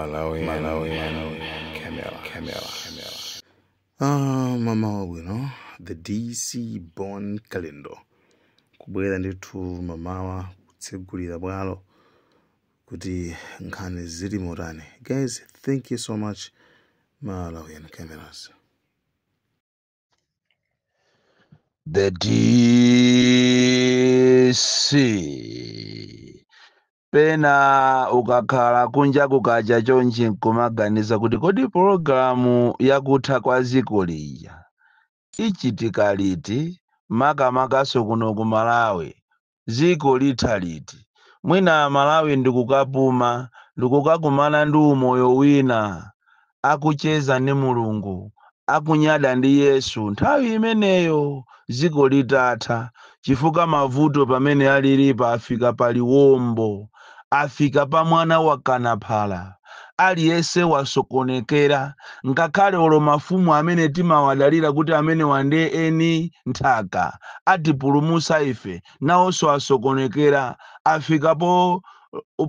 Malawi, Malawi, Camera, Camera, Camera. Ah, mamawa bwino, the DC Bon Kalindo. Kubwera ndithu mamawa kutsegulira bwalo kuti nkhani zili motani. Guys, thank you so much, Malawian Cameras. The DC. Pena ukakhala kunja kukacha chonchi nkumaganiza kuti kodi pologalamu yakutha kwa dziko lija ichitika liti, makamakaso kuno ku Malawi, dziko litha liti? Mwina Malawi ndikukapuma, ndikukakumana ndi umoyo wina, akucheza ndi Mulungu, akunyada ndi Yesu, nthawi imeneyo dziko litatha, chifukwa mavuto pamene alilipa afika paliwombo, afika pa mwana wa kanaphala, aliyense wasokonekera, ngakhale olo mafumu amene timawadalira kuti amenewa ndiye eni nthaka atipulumusa ife, nawonso asokonekera, afika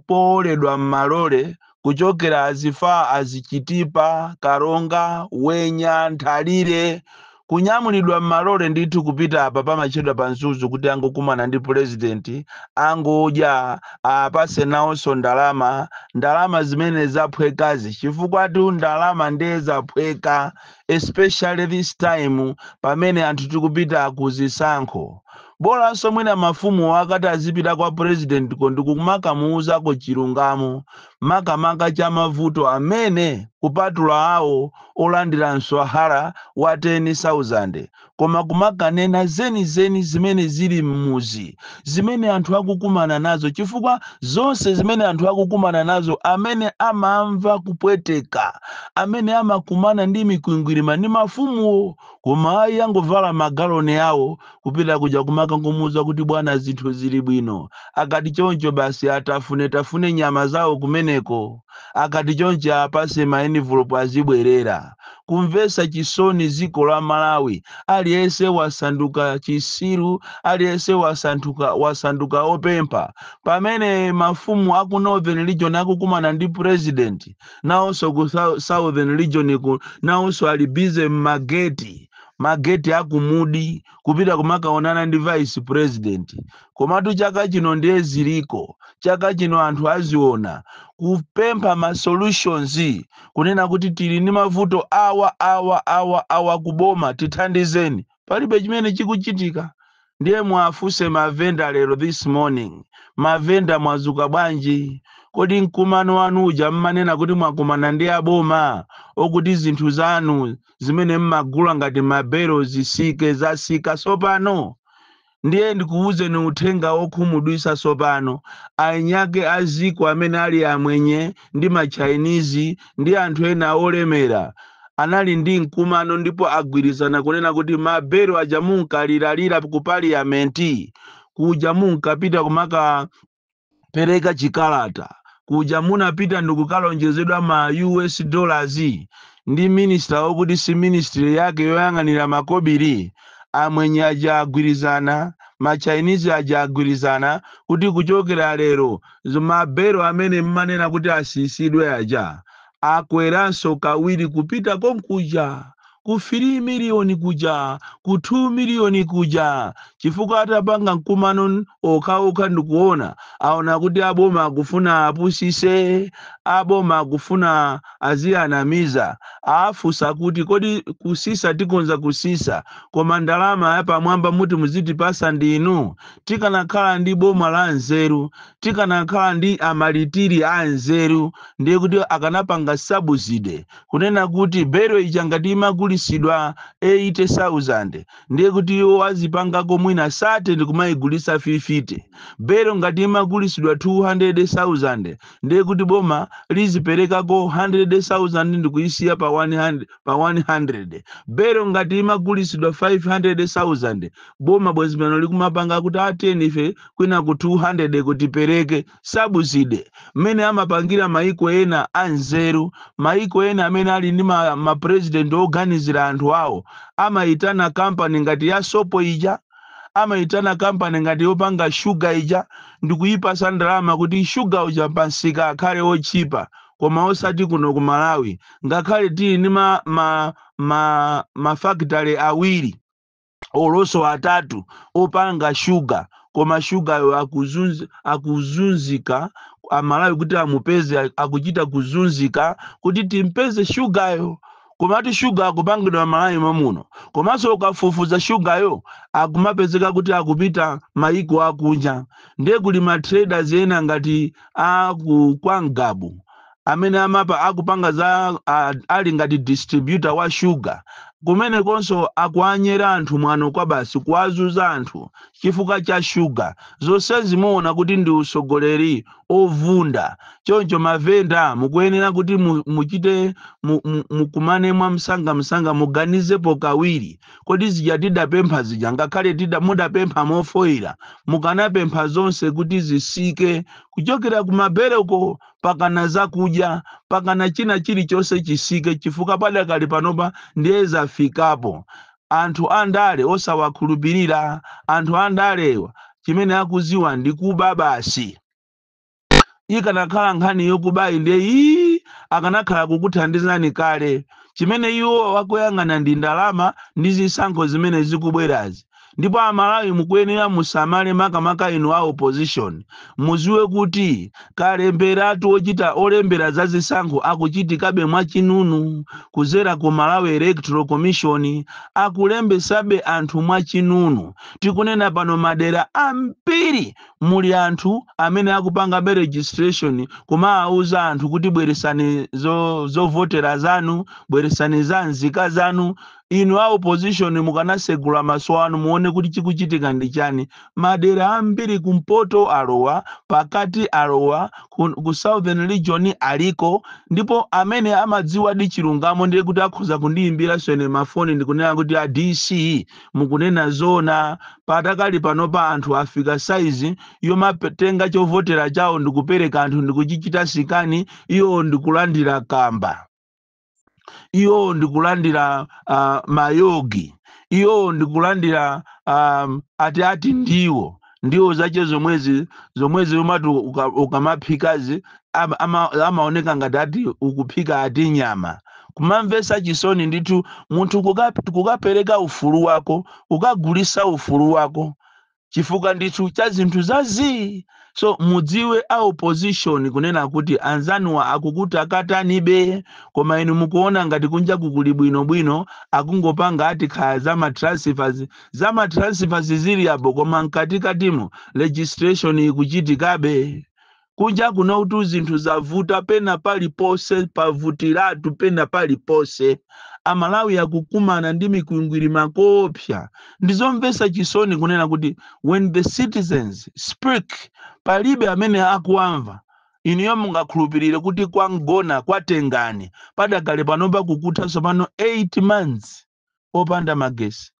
pooledwa m'malole kuchokera azifa azichitipa, Karonga, Wenya, Nthalire, kunyamulidwa m'malole ndithu kupita apa pamatchedwa pa Mzuzu kuti angokumana ndi purezidenti, angodya, apase nawonso ndalama, ndalama zimene zaphwekazi, chifukwa tu ndalama ndiye zaphweka, especially this time pamene anthu tikupita ku zisankho. Bolanso mwina mafumu akati azipita kwa president ko ndikumakamuuzako chilungamo, makamaka cha mavuto amene kupatula awo olandira mswahara wa 10,000, koma kumakanena zenizeni zimene zili m'muzi, zimene anthu akukumana nazo, chifukwa zonse zimene anthu akukumana nazo, amene amamva kupweteka, amene amakumana ndi mikwingwirima ndi mafumuwo. Koma ayi, angovala magaloni awo kupita kuja kumakangomuuza kuti bwana zinthu zili bwino. Akati choncho basi atafune tafune nyama zawo kumeneko, akati choncho apase ma envelope azibwerera. Kumvetsa chisoni dziko la Malawi, aliyense wasanduka chisiru, aliyense wasanduka opempha. Pamene mafumu aku Northern Region akukumana ndi president, nawonso ku Southern Region ku nawonso ali busy mmageti, mageti akumudi kupita kumakaonana ndi vice president. Komatu chaka chino ndiye ziliko, chaka chino anthu aziona kupempha ma solutions, kunena kuti tili ndi mavuto awa awa awa awa kuboma, tithandizeni. Palibe chimene chikuchitika. Ndiye mwafuse mavenda lero this morning, mavenda mwazuka bwanji? Kodi mkumano wanu uja mmanena kuti mwakumana ndi aboma okuti zinthu zanu zimene mmagula ngati mabelo zisike, zasika sopano? Ndiye ndikuwuzeni uthenga wokhumudwitsa sopano, anyake aziko amene ali amwenye ndi ma Chinese ndi anthu ena olemera anali ndi mkumano ndipo agwirizana kunena kuti mabelo aja munkaliralira ku parliament kuja, munkapita kumaka pereka chikalata kuja, munapita ndikukalonjezedwa ma US dollars ndi minister wokuti si ministry yake yoyang'anira makobiri. Amwenye aja agwirizana, ma Chinese aja agwirizana kuti kuchokera lero mabelo amene mmanena kuti asisidwe aja akweranso kawiri, kupita konkuja ku 3 miliyoni kuja, ku 2 miliyoni kuja, chifukwa atapanga mkumano okhaokha ndikuona aona kuti aboma akufuna apusise, aboma akufuna aziyanamiza. Afusa kuti kodi kusisa tikonza kusisa, koma ndalama yapamwamba muti muzitipasa ndinu? Tikanakhala ndi boma la nzeru, tikanakhala ndi amalitiri a nzeru, ndiye kuti akanapanga subsidy kunena kuti bero ija ngati imagulisidwa 80,000, ndiye kuti iwo azipangako mwina 30 ndikumayigulisa 50. Bero ngati imagulisidwa 200,000, ndiye kuti boma liziperekako 100,000 ndikuyisiya pa 100, pa 100. Bero ngati imagulisidwa 500,000, boma bwezi pano likumapanga kuti ateni ife kwina ku 200 kuti pereke subsidy, mmene amapangira maiko ena anzeru. Maiko ena amene ali ndi ma president oganizira anthu awo amayitana kampani ngati ya sopo ija, amayitana kampani ngati yopanga shuga ija, ndikuyipasa ndalama kuti shuga uja pansika akhale otchipa. Koma osati kuno ku Malawi, ngakhale tili ndi mafakitale awiri olonso atatu opanga shuga, koma shugayo akuzunzika Amalawi kuti amupeze, akuchita kuzunzika kuti timpeze shugayo. Komatu shuga akupangidwa Malawi momuno, komanso ukafufuza shugayo akumapezeka kuti akupita maiko akunja. Ndiye kuli ma traders ena ngati aku kwa Ngabu amene amapa akupanga za ali ngati distributor wa shuga kumenekonso, akuanyera anthu mwano kwa basi, kuwazuza anthu chifukwa cha shuga. Zonse zimuona kuti ndi usogoleri ovunda. Choncho mavenda mukuyenera kuti muchite mukumane mwa msangamsanga, muganizepo kawiri. Kodi zija tidapempha zija, ngakhale mudapempha mofoira, mukanapempha zonse kuti zisike kuchokera kumabereko pakana zakudya, pakana china chilichonse chisike, chifukwa padakali panopa ndiye zafikapo. Anthu andale osawakhulupirira. Anthu andalewa chimene akuziwa ndi kuba basi. Ikanakhala nkhani yokubayi, ndiye ii akanakhala kukuthandizani kale. Chimene iwo wakuyang'ana ndi ndalama ndi zisankho zimene zikubwerazi. Ndipo Amalawi mukuyenera musamale, makamaka inu a opposition. Muziwe kuti kalemberatu ochita olembera za zisankho akuchitikabe mwachinunu kuzera ku Malawi Electoral Commission, akulembesabe anthu mwachinunu. Tikunena pano, madera ambiri muli anthu amene akupangabe registration, kumawauza anthu kuti bweresani zovotera zanu, bweresani za nzika zanu. Inu a opposition mukanasegula maso anu muone kuti chikuchitika ndi chani. Madera ambiri kumpoto alowa, pakati alowa, ku Southern Region aliko. Ndipo amene amadziwa di chilungamo ndiye kuti akhoza kundiyimbiranso ine mafoni ndikunena kuti a DC, mukunena zona. Patakali panopa anthu afika saizi yomatenga chovotera chawo ndikupereka anthu ndikuchichita scan, iwo ndikulandira kamba, iwo ndikulandira mayogi, iwo ndikulandira ati ndiwo zache zomwezi umati ukamaphikazi amaoneka ngati ati ukuphika ati nyama. Kumamvesa chisoni ndithu munthu kukapereka ufulu wako, kukagulisa ufulu wako chifukwa ndithu cha zinthu zazii. So mudziwe a opposition kunena kuti anzanuwa akukutakatanibe, koma inu mukuona ngati kunja kukuli bwinobwino. Akungopanga ati khaya za matransfers, za matransfers zili apo, koma mkatikatimo registration ikuchitikabe. Kunja kuno kuti zinthu zavuta pena paliponse, pavutiratu pena paliponse. Amalawi akukumana ndi mikwingwiri makopsa. Ndizomvetsa chisoni kunena kuti when the citizens speak, palibe amene akuamva. Inuyo mungakhulupirire kuti kwangona kwatengani padakale panopa kukuthanso pano 8 months opanda magesi?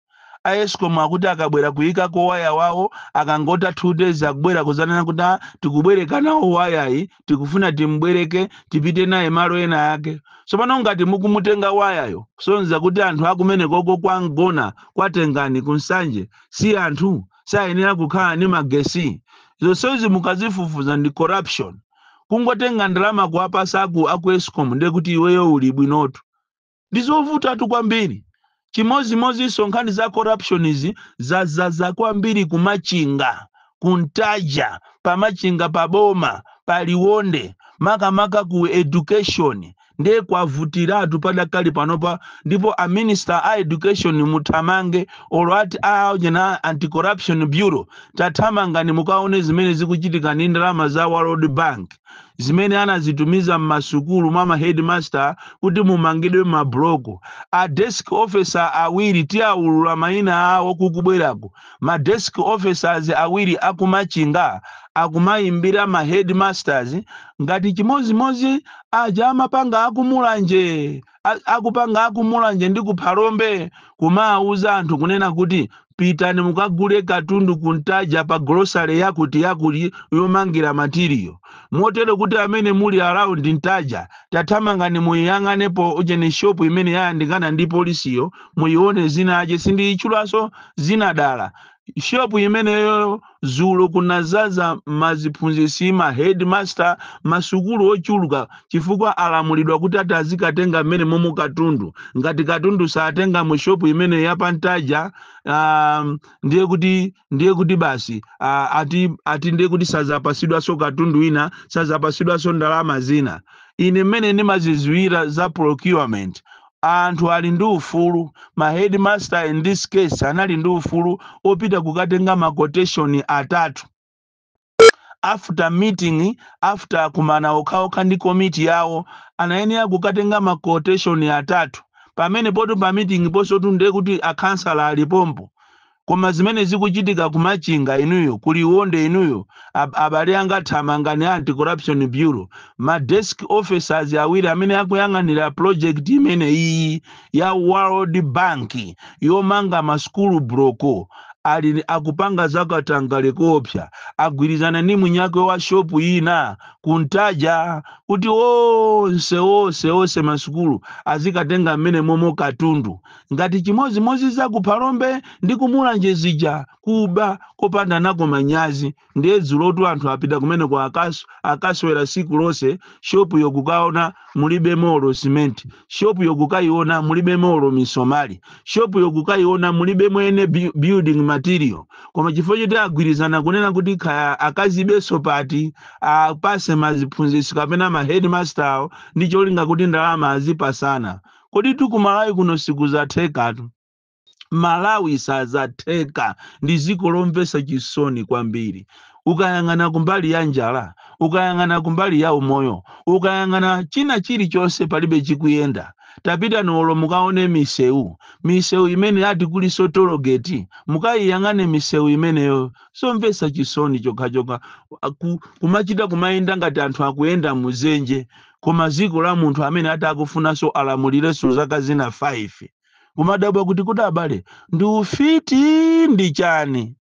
A ESCOM akuti akabwera kuyikako waya wawo, akangota 2 days akubwera kuzanena kuti, "Ah, tikubwereka nawo wayayi, tikufuna timbwereke tipite naye malo ena ake." Tsopano ngati mukumutenga wayayo, sonza kuti anthu akumenekoko kwangona kwatengani kuNsanje si anthu, sayenera kukhala ndi magesi? Zonsezi mukazifufuza ndi corruption. Kungotenga ndalama kuwapasa aku ESCOM, ndiye kuti iweyo uli bwinotu. Ndizovutatu kwambiri. Chimozimozinso nkhani za corruption izi zazaza kwambiri kuMachinga, kuntaja paMachinga, paboma paLionde, makamaka ku education ndiye kwavutiratu padakali panopa. Ndipo a minister a education muthamange, olo ati a Anti-Corruption Bureau, tathamangani mukaone zimene zikuchitika ndi ndalama za World Bank zimene anazitumiza m'masukulu mwa ma headmaster kuti mumangidwe mabloko. A desk officer awiri, tiawulula mayina awo kukubwerako, ma desk officers awiri akuMachinga akumayimbira ma headmasters ngati chimozimozi aja amapanga akuMulanje, akupanga akuMulanje ndi kuPhalombe, kumawuza anthu kunena kuti pitani mukagule katundu kuntaja pa grocery yakuti yakuti yomangira material, motero kuti amene muli around Ntaja tathamangani muyiyang'anepo ucheni shop imene yayandikana ndi polisiyo, muyione zina ache, sindiyitchulanso zina dala. Shopu imeneyo zulo kunazaza maziphunzitsi, ma headmaster, masukulu ochuluka, chifukwa alamulidwa kuti ati azikatenga mmene momo katundu. Ngati katundu satenga mu shopu imene yapantaja, ndiye kuti basi, ati ndiye kuti sazapasidwanso katundu ina, sazapasidwanso ndalama zina. Ine mmene ndimaziziwira za procurement, anthu ali ndi ufulu, ma headmaster in this case anali ndi ufulu opita kukatenga ma quotation atatu after meeting, after kumana okhaokha ndi komiti yawo. Anayenera kukatenga ma quotation atatu pamene poto pa meeting ponso ndiye kuti akhansala alipompo. Koma zimene zikuchitika kumachinga inuyo, kuliwonde inuyo, abale anga, thamangani Anti-Corruption Bureau. Ma desk officers awiri amene akuyang'anira project imene iyi ya World Bank yomanga masukulu block ali akupanga zakatangale kopsa. Agwirizana ndi munyake wa shopu ina kuntaja kuti onse onse onse masukulu azikatenga mmene momo katundu, ngati chimozimozi zakuphalombe ndi kumulanje zija, kuba kopanda nako manyazi. Ndiye dzulotu anthu apita kumene kwa akaswera siku lonse. Shopu yokukaona mulibe molo simenti, shopu yokukayiona mulibe molo misomali, shopu yokukayiona mulibe mwene building material. Koma chifukwa choti agwirizana kunena kuti khaya akazibenso pati apase maziphunzitsi kapena ma headmaster awo ndi cholinga kuti ndalama azipasana. Kodi tikumalawi kuno sikuzathekatu? Malawi sazatheka, ndi dziko lomvetsa chisoni kwambiri. Ukayang'ana kumbali ya njala, ukayang'ana kumbali ya umoyo, ukayang'ana china chilichonse, palibe chikuyenda. Tapita nolo mukaone misewu, misewu imene ati kuliso tollgate, mukayiyang'ane misewu imeneyo, somvetsa chisoni chokhachokha. Kumachita kumayenda ngati anthu akuyenda muzenje. Koma dziko la munthu amene ati akufunanso alamulirenso zaka zina 5, kumadabwa kuti abale, ndi ufiti ndi chani?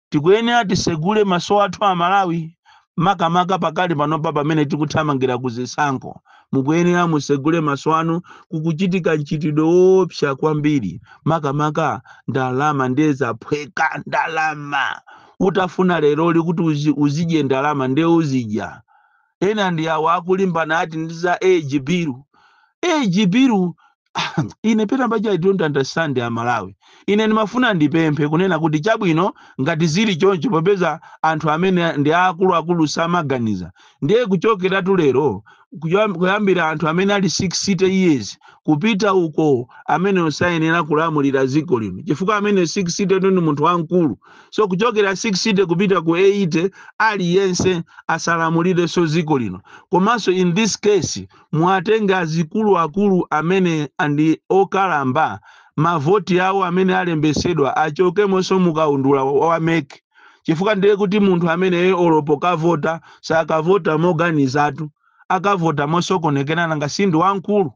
Tikuyenera tisegule maso athu Amalawi, makamaka pakali panopa pamene tikuthamangira kuzisankho. Mukuyenera musegule maso anu. Kukuchitika mchitidwe woopsa kwambiri, makamaka ndalama ndiye zaphweka. Ndalama utafuna leroli kuti uzidye ndalama, ndiye uzidya. Ena ndi awo akulimbana ati ndi za age bill, age bill. Ine pena paja I don't understand Amalawi. Ine ndimafuna ndipemphe kunena kuti chabwino, ngati zili choncho, popeza anthu amene ndi akuluakulu samaganiza, ndiye kuchokeratu lero, kuyambira anthu amene ali 60 years kupita uko, amene osayenera kulamulira dziko lino, chifukwa amene 60 ndi munthu wamkulu. So kuchokera 60 kupita ku 80, aliyense asalamulirenso dziko lino. Komanso in this case mwatenge azikuluakulu amene ndi okalamba, mavoti awo amene alembesedwa achokemonso mukaundula wa MEC, chifukwa ndiye kuti munthu ameneyo olopo kavota sakavota moganizatu, akavota mosokonekerana ngasi ndi wamkulu.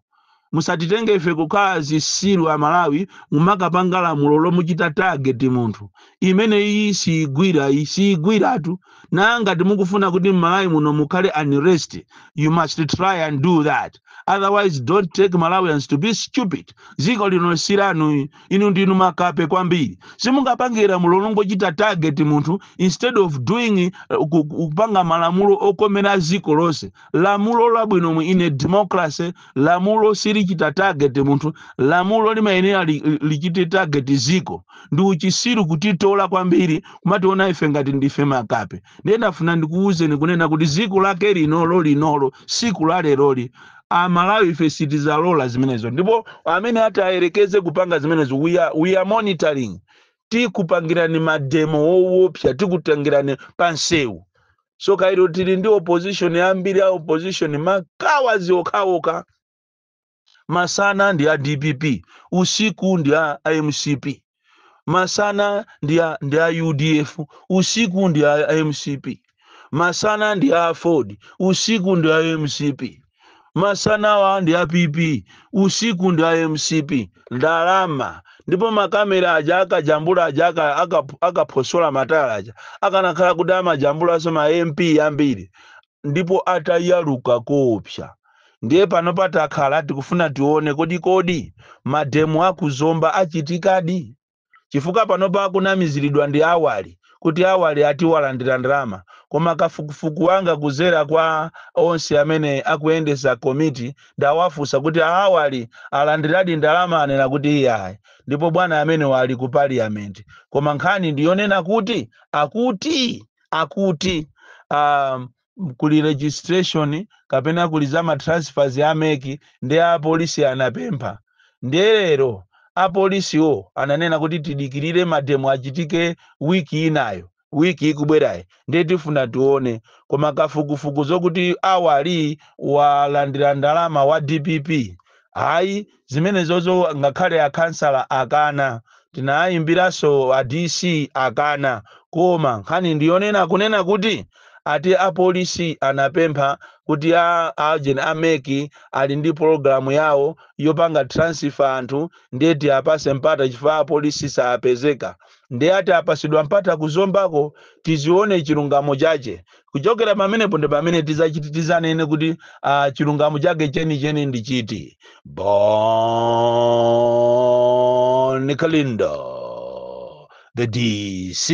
Musatitenge ife kukhala zisilu Amalawi, mumakapanga lamulo lomuchita target munthu. Imene iyi siyigwira, iyi siyigwiratu. Nangati mukufuna kuti m'Malawi muno mukhale unrest, you must try and do that, otherwise don't take Malawians to be stupid. Dziko lino silanu, inu ndinu makape kwambiri. Simungapange lamulo longochita target munthu instead of doing kupanga malamulo okomera dziko lonse. Lamulo labwino in a democracy, lamulo silichita target munthu, lamulo limayenera lichite target dziko. Ndi uchisiru kutitola kwambiri, kumationa ife ngati ndife makape. Ndiye ndafuna ndikuwuzeni kunena kuti dziko lake linolo linolo, siku la leroli, Amalawi ife sitizalola zimenezo. Ndipo amene ati ayerekeze kupanga zimenezo, we are monitoring. Tikupangirani mademo woopsa, tikutangirani pansewu. So kairo tili ndi opposition ambiri, a opposition makawazi okhaokha. Masana ndi a DPP, usiku ndi a MCP. Masana ndi a UDF, usiku ndi a MCP. Masana ndi a Ford, usiku ndi a MCP. Masanawa ndi a PP, usiku ndi a MCP. Ndalama, ndipo makamera aja akajambula aja, akaphosola matala aja, akanakhala kuti amajambulanso ma MP ambiri ndipo atayaluka koopsa. Ndiye pano patakhala tikufuna tione kodi mademo akuzomba achitikadi, chifukwa Chifukwa panopa akunamiziridwa ndi awali kuti awali ati walandira ndalama, koma kafukufuku wanga kuzera kwa onse amene akuyendesa komiti, ndawafunsa kuti awali alandiradi ndalama, anena kuti iyayi, ndipo bwana amene wali ku parliament. Koma nkhani ndiyonena kuti akuti kuli registration kapena kuli za ma transfers ya MEC, ndi apolisi anapempha. Ndiye lero apolisiwo ananena kuti tidikirire mademo achitike wiki inayo, wiki ikubwerayi, ndiye tifuna tione. Koma kafukufuku zokuti awali walandira ndalama wa DPP, hayi, zimenezozo ngakhale akhansala akana, tinayimbiranso a DC akana. Koma nkhani ndiyonena kunena kuti ati apolisi anapempha kuti a agent a MEC ali ndi pologalamu yawo yopanga transfer anthu, ndiye tiapase mpata chifukwa apolisi sapezeka. Ndiye ati apasidwa mpata kuzombako, tizione chilungamo chache. Kuchokera pamenepo ndi pamene tizachiti tizanene kuti chilungamo chake chenicheni ndi chiti. Bon Kalindo, the DC,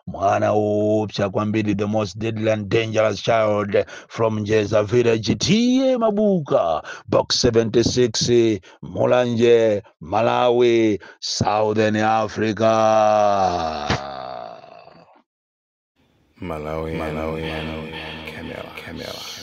mwana upsa kwambiri, the most deadly and dangerous child from Njeza village, T/A Mabuka, Box 76, Mulanje, Malawi, Southern Africa. Malawi, Malawi, Camera, Camera.